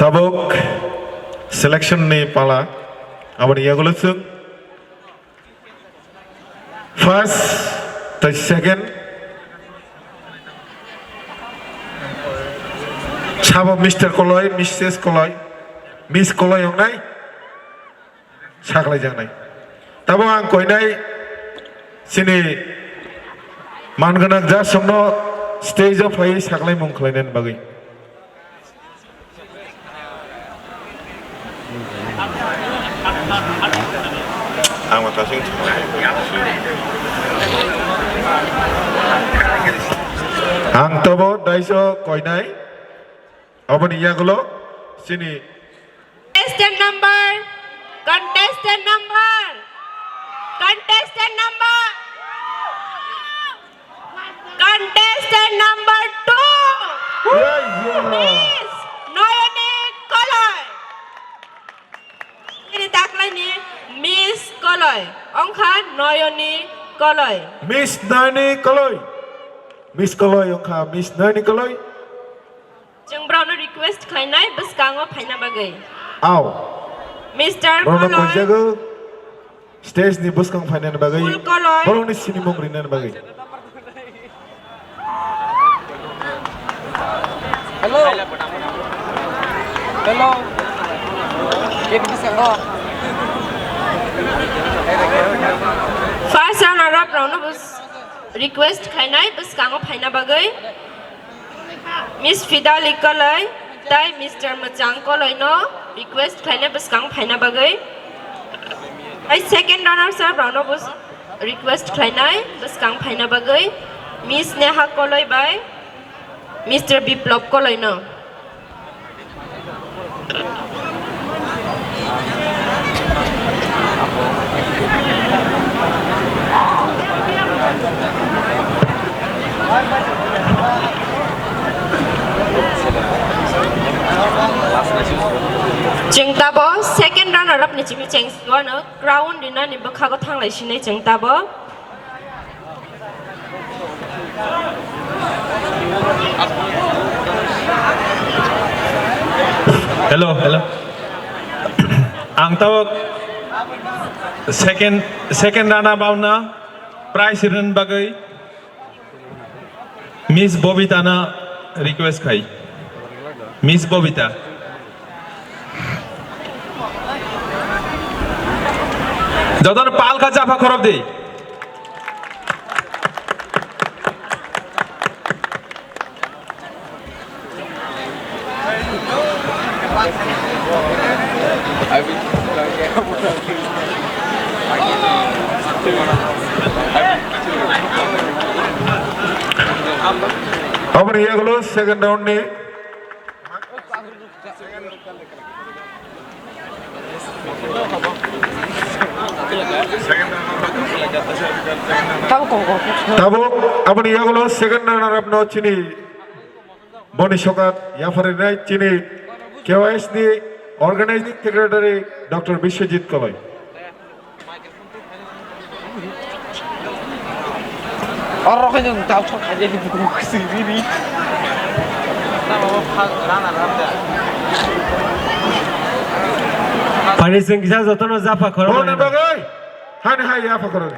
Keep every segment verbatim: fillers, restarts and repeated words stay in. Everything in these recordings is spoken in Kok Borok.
Tabuk selection ni pala, aboni yagulo chwng first tei second sabo Mister Koloi, Missus Koloi, Miss Koloi wngnai. Saklaijaknai. Tabo ang koinai chini manganang jasongno stage o phaiwi saklaimung khlainani bagwi. Ang mata sing. Ang tabo daiso koinai. Aboni yagulo chini contestant number, contestant number, contestant number, contestant number two, Miss Noyoni Koloi. Ini taklaini Miss Koloi, ongkha Noyoni Koloi. Miss Noyoni Koloi, Miss Koloi ongkha Miss Noyoni Koloi. Chwng borokno request khlainai bwskango phaina bagwi. Aw. Mister Borokno Koloi. Koijago stage ni bwskang phainani bagwi. Full Koloi. Borokni sinimung rinani bagwi. Hello. Hello. Kebiti sango. First runner up rokno bus request khlainai bwskango phaina bagwi. Miss Fidali Koloi tai Mister Mwchang Koloi no request khlainai bwskang phaina bagwi. Tai second runners up rokno bo request khlainai bwskang phaina bagwi Miss Neha Koloi bai Mister Biplop Koloi no. Chwng tabo second runner up ni simi cheng sio no crown rinani bwkhago thanglai sinai chwng tabo. Hello, hello. Ang tabok second, second runner up no prize rin bagwi Miss Bobita no request khai. Miss Bobita. Jotor pal kha japha khorok di. Aboni yagulo second round ni. Tabuk aboni yagulo second runner up no chini boni sokat yapharinai chini K Y S ni organizing secretary Doctor Biswajit Koloi. Oro khe nwng tau sok khaidi buku siri ri. Pani sing kisa jotono japha khoro. Boni bagwi hani hai yapha khoro.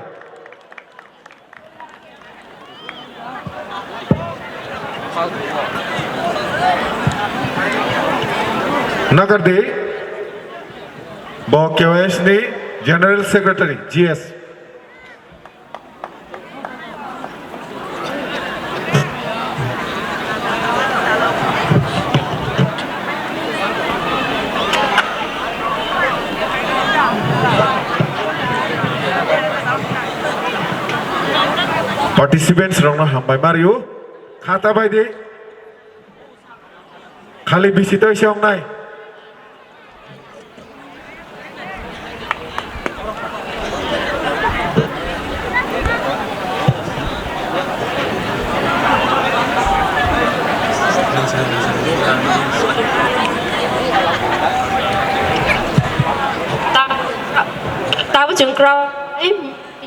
Nagardi, bo K Y S ni General Secretary, G S. Participants rokno hambai mario. Khata bai di. Khali bisi toi se wngnai. Ta-, ta-, tabuk chwng kwrwi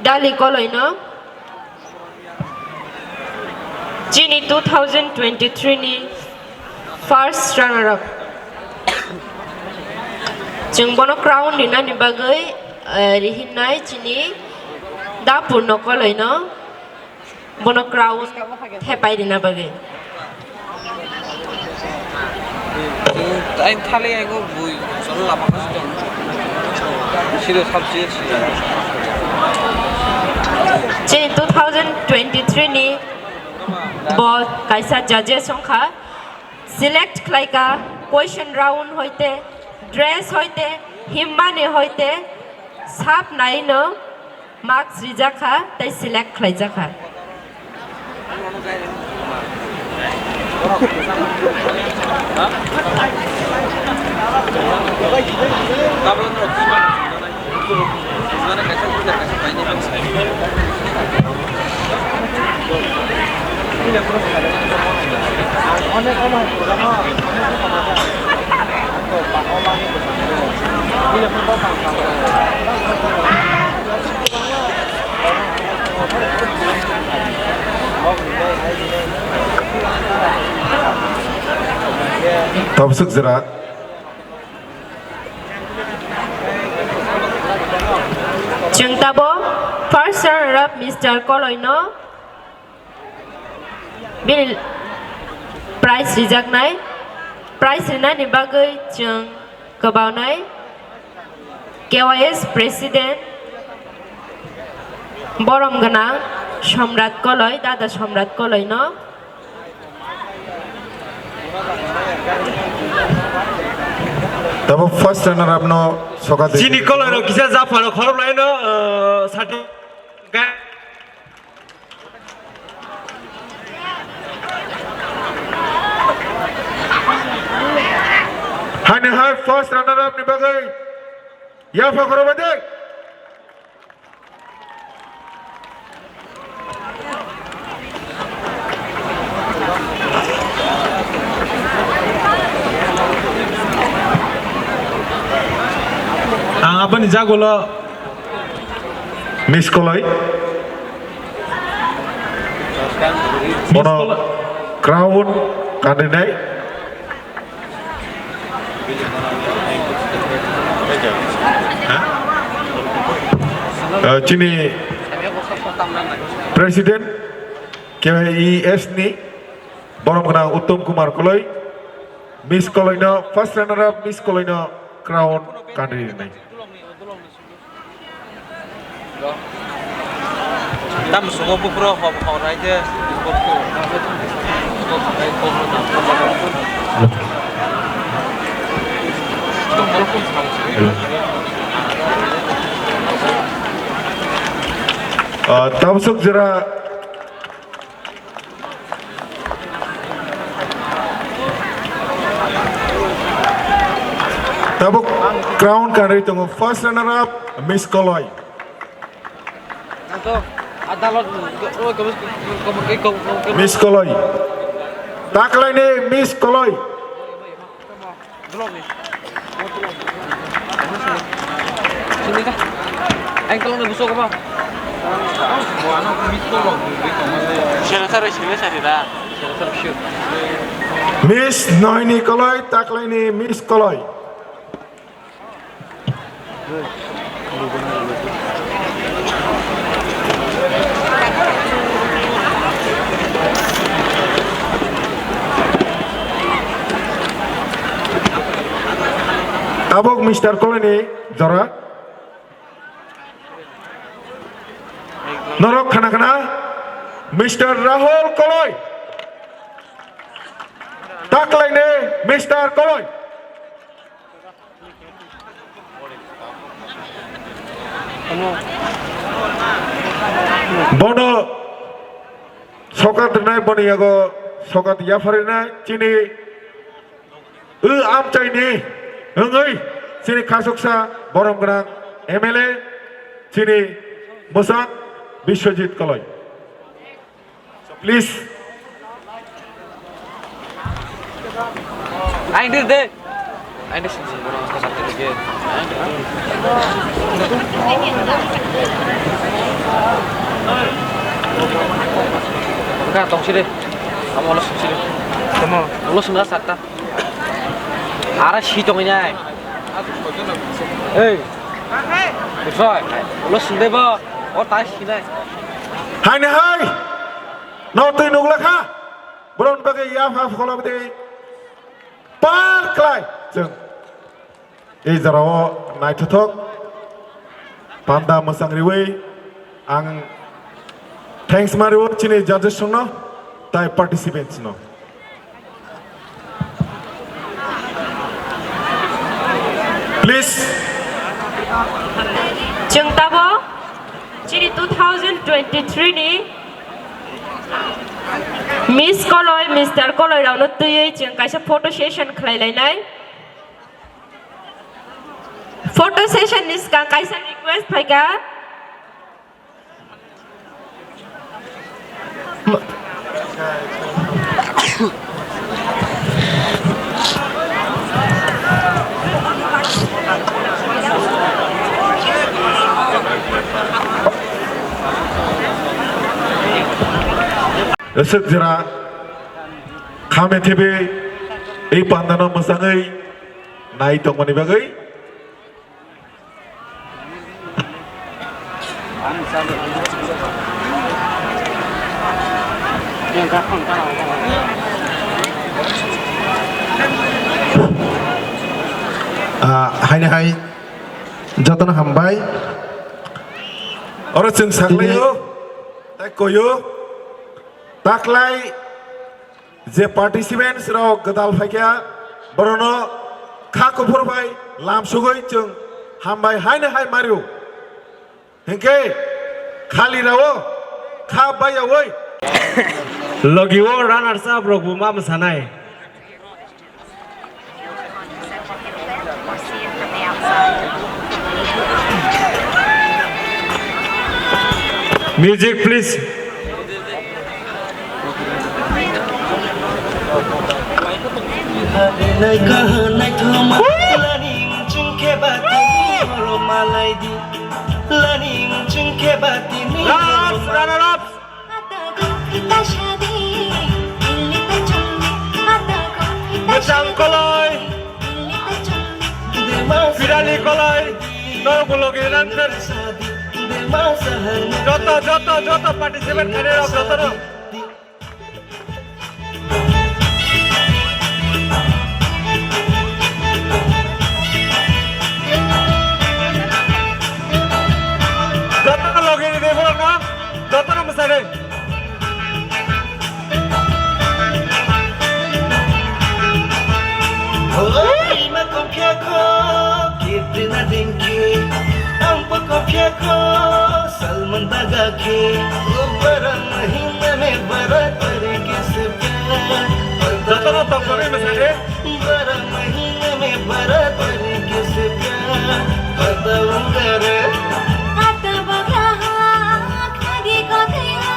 dali koloi no. Chini two thousand twenty-three ni first runner up. Chwng bono crown rinani bagwi, eh, rihinnai chini Dapur Nokoloino bono crown thepai rina bagwi. Ang thali aigo bui solo lama ko sito. Siro sabji siro. Chini two thousand twenty-three ni bo kaisa judges wngkha. Select khlaika question round hoite, dress hoite, himmani hoite, sab naino marks rijakha tei select khlaijakha. Tabswk jora. Chwng tabuk first runner up Mister Koloino bini prize rijaknai. Prize rinani bagwi chwng kwbaonai K Y S President borom gwnang Somrat Koloi, Dada Somrat Koloino. Tabo first runner up no soka de. Chini koloi rok kisa japhano khorok lai no, uh, sati ga. Hani hai first runner up ni bagwi yapha khoro bade. Ang aboni jagulo Miss Koloi. Bono crown kanrinai. Eh, chini President K Y S ni borom gwnang Uttom Kumar Koloi, Miss Koloi no, first runner up Miss Koloi no crown kanri rinai. Tam sungo bufro hom hom rai de. Ah, tabswk jora. Tabuk crown kanri tongo first runner up Miss Koloi. Miss Koloi. Taklaini Miss Koloi. Sini kah? Aing tolong ni busuk apa? Sini sari, sini sari dah. Sini sari sure. Miss Noini Koloi, taklaini Miss Koloi. Tabuk Mister Koloi ni jora. Norok khana khana Mister Rahul Koloi. Taklaini Mister Koloi. Bono sokat rinai, boni yago sokat yapharinai chini, o amchaini wngwi chini khasuksa borom gwnang M L A chini mwchang Biswajit Koloi. Please. Aing dir de. Aing de sing sing bono ka sakte de. Ka tong sire. Amo lo sing sire. Tamo lo sing sakta. Ara si tong nai. Ei, Bishoy, ulo sindai bo, o tai sinai. Haini hai, no twi nukla kha, boron bagwi yapha pholobdi, par klai, chwng. Ei jorao naithothok panda mwchang riwi ang thanks ma rio chini judges rokno tai participants no. Please. Chwng tabok chini two thousand twenty-three ni Miss Koloi, Mister Koloi rokno twiwi chwng kaisa photo session khlai lainai. Photo session ni swkang kaisa request phaikha. Aswk jora kha methebe ei pandano mwchangwi nai tongmani bagwi. Ah, haini hai jotono hambai. Oro chwng saklaio, tei koio, taklai. Je participants rok gwdal phaikha, borokno kha kuphur bai lamsugwi chwng hambai haino hai mario. Hinkhe khali rao kha bayaui. Logi o runners up rok bo ma mwsanai. Music, please. Last runner up. Mwchang Koloi, Pirali Koloi, norok bo logi nang khe. Joto, joto, joto participate khainai rok joto no. Joto logi ni borok no, joto no mwsai de. Hoi ma kongpya kho, kirti na dingki, ang pa kongpya kho. Salman baga khe, o bara mahina mein bara tarike se pyar. Jotono tongthokgwi mwsadi. Bara mahina mein bara tarike se pyar. Bataunga re. Ata bagla ha, khadi ko thaya.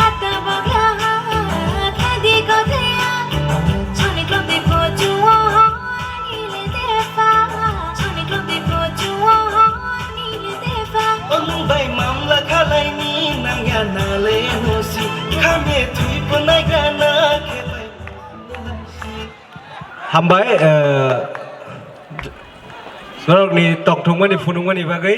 Ata bagla ha, khadi ko thaya. Choni ko dekho juo ho, nile defa. Choni ko dekho juo ho, nile defa. Onung bai mamla khalaini nangya nale nosi khame thui pwnai gana khe bai. Hambai, eh, norokni tongthokmani phunukmani bagwi.